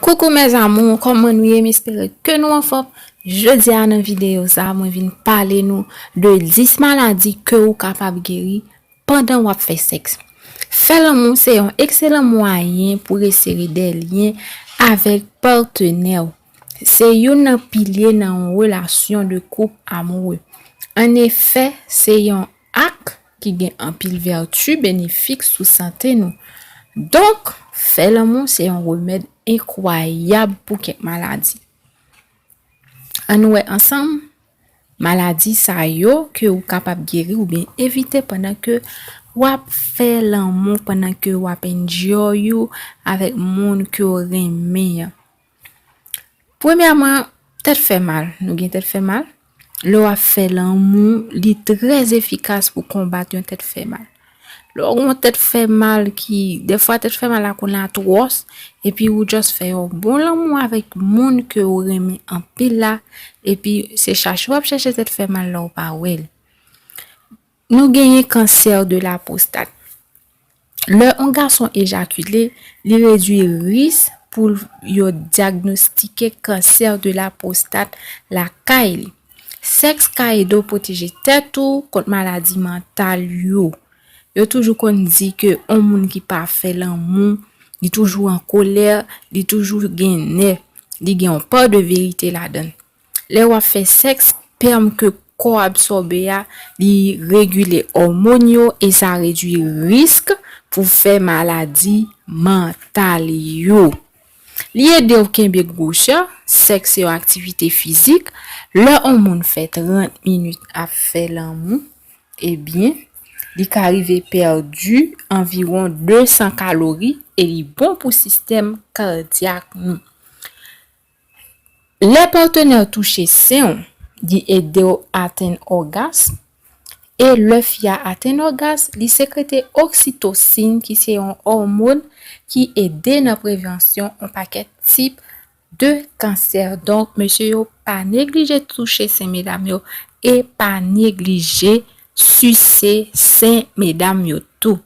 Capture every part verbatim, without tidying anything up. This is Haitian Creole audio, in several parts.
Coucou mes amours, kòman nou ye? M espere ke nou anfòm. Jodi a nan videyo sa, mwen vin pale nou de dis maladi ke ou kapab geri pandan w ap fè sèks. Fè lanmou se yon ekselan mwayen pou resere de lyen avèk patnè w. Se youn nan pilye nan yon relasyon de koup amoure. Annefè, se yon ak ki gen anpil vèti benefik sou sante nou. Donk, fè lanmou se yon remèd enkwayab pou kèk maladi. Ann nou wè ansanm maladi sa yo ke ou kapab geri oubyen evite pandan ke w ap fè lanmou, pandan ke w ap enjoy ou avèk moun ke w renmen an. Premyèman, tèt fè mal. Nou gen tèt fè mal. Lè w ap fè lanmou, li trè efikas pou konbat yon tèt fè mal. Lè w gen yon tèt fè mal ki, dèfwa tèt fè mal la konn atwòs, epi ou just fè yon bon lanmou avèk moun ke ou renmen anpil la, epi se chache w ap chache tèt fè mal la ou pa wè l. Nou genyen kansè de la pwostat. Lè yon gason ejakile, li redwi risk pou yo dyagnostike kansè de la pwostat lakay li. Sèks ka ede w pwoteje tèt ou kont maladi mantal yo. Yo toujou konn di ke yon moun ki pa fè lanmou, li toujou an kolè, li toujou gen nè, li gen yon pa de verite ladan l. Lè w ap fè sèks, pèm ke kò absòbe a, li regile òmòn yo e sa redwi risk pou fè maladi mantal yo. Li ede w kenbe gwosè, sèks se yon aktivite fizik. Lè yon moun fè trant minit ap fè lanmou, ebyen, li ka rive pèdi anviwon de san kalori e li bon pou sistèm kadyak nou. Lè patnè w touche sen w, li ede w atenn ògasm. E lè fi a atenn ògasm, li sekrete oksitosin ki se yon òmòn ki ede nan prevansyon yon pakèt tip de kansè. Donk, mesye yo, pa neglije touche sen medam yo e pa neglije sise sen medam yo tou.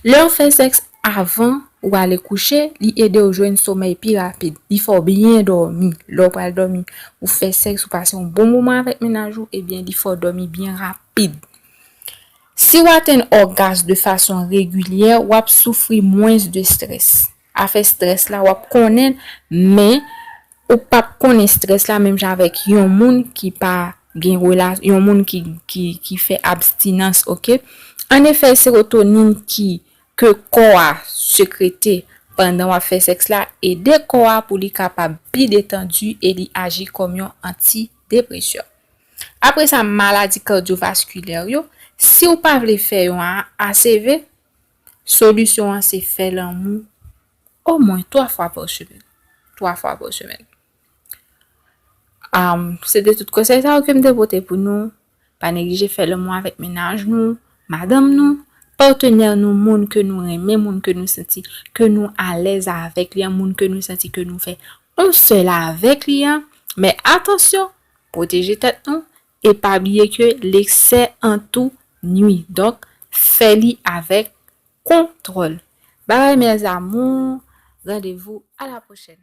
Lè w fè sèks avan ou ale kouche, li ede w jwenn somèy pi rapid. Li fè w byen dòmi. Lè w pral dòmi, ou fè sèks, ou pase yon bon moman avèk mennaj ou, ebyen, li fè w dòmi byen rapid. Si w atenn ògasm de fason regilyè, w ap soufri mwens de strès. Afè strès la, w ap konnen l, men ou p ap konnen strès la menm jan avèk yon moun ki pa gen rela-, yon moun ki, ki, ki fè abstinans, oke? Annefè, serotonin ki, ke kò a sekrete pandan w ap fè sèks la ede kò a pou li kapab pi detandi e li aji kòm yon antidepresan. Apre sa, maladi kadyovaskilè yo, si w pa vle fè yon A-, A C V, solisyon an se fè lanmou omwen twa fwa pa semèn. Twa fwa pa semèn. Am, se te tout konsèy sa yo ke m te pote pou nou. Pa neglije fè lanmou avèk mennaj nou, madanm nou, patnè nou, moun ke nou renmen, moun ke nou santi ke nou alèz avèk li an, moun ke nou santi ke nou fè yon sèl avèk li an. Men atansyon, pwoteje tèt nou e pa bliye ke leksè an tou nwi. Donk, fè li avèk kontwòl. Bye bye mes amours, rendez-vous à la prochaine.